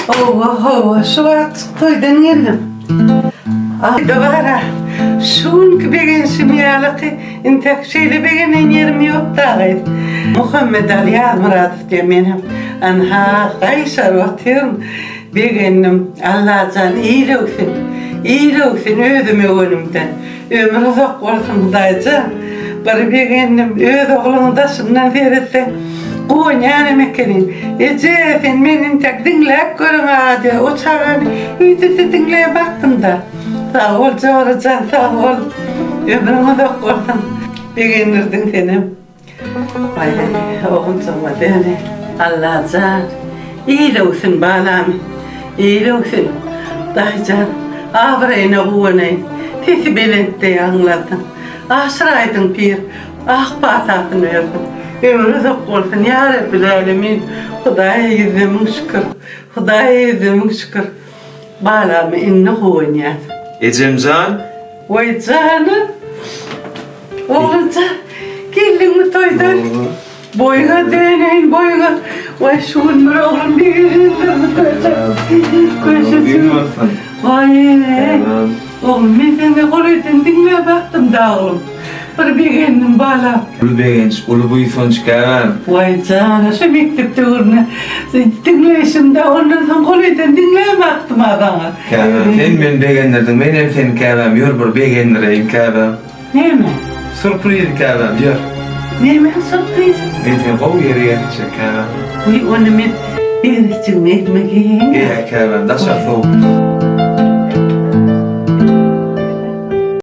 Hawa, hawa, şu wagt toýdan geldim. Aýda bar-a, şu günki begenişim ýalyky intäk şeýle begenen ýerim ýok dagy. Muhammedaly Ýazmyradow diýen menem. Anha, gaýşaryp otyryn. Begendim. Allajan il öwsün. Il öwsün özüm öwenimden. Ömri uzak bolsun Hudaýjan. Bir begendim. Öz ogluňyň daşyndan seretseň guwanýanam ekeniň. Eje, sen meni intäk diňläp görüň-a diýýär. O çagany öýde-de diňläp bakdym-da. Sag bol, jorajan, sag bol. Ömrüň uzak bolsun. Begendirdiň senem. Waý, oguljygyma döne. Allajan, il öwsün balam, il öwsün. Daýyjan, abraýyna guwanaýyn, sesi belentde ýaňlansyn. Aşyr aýdyň pir, ak patasyny bersin. Ömri uzak bolsun, ýa Rebbilälemin. Hudaýa ýüzde müň şükür, Hudaýa ýüzde müň şükür. Balamy indi guwanýas. Ejemjan. Waý janym. Oguljan, geldiňmi toýdan? Boýuňa döneýin, boýuňa. Waý şu gün bir oglum begenendirmi toýda. Köşeşim. Waý. Oglum men seni golaýdan diňläp bakdym-da oglum. Bir begendim balam. Uly begenç, uly buýsanç käbäm. Waý jana şu mekdep döwründe diňleýşimde ondan soň golaýdan diňläp bakdym-a saňa. Käbäm sen meni begendirdiň, men hem seni käbäm ýör bir begendireýin käbäm. Näme? Sürpriz käbäm ýör. Nämäň sürprizi? Men seni gowy ýere getirjek käbäm. Wiý onda men begenişjigimi elime geýeýin-ä. Geý-ä käbäm daşary sowuk.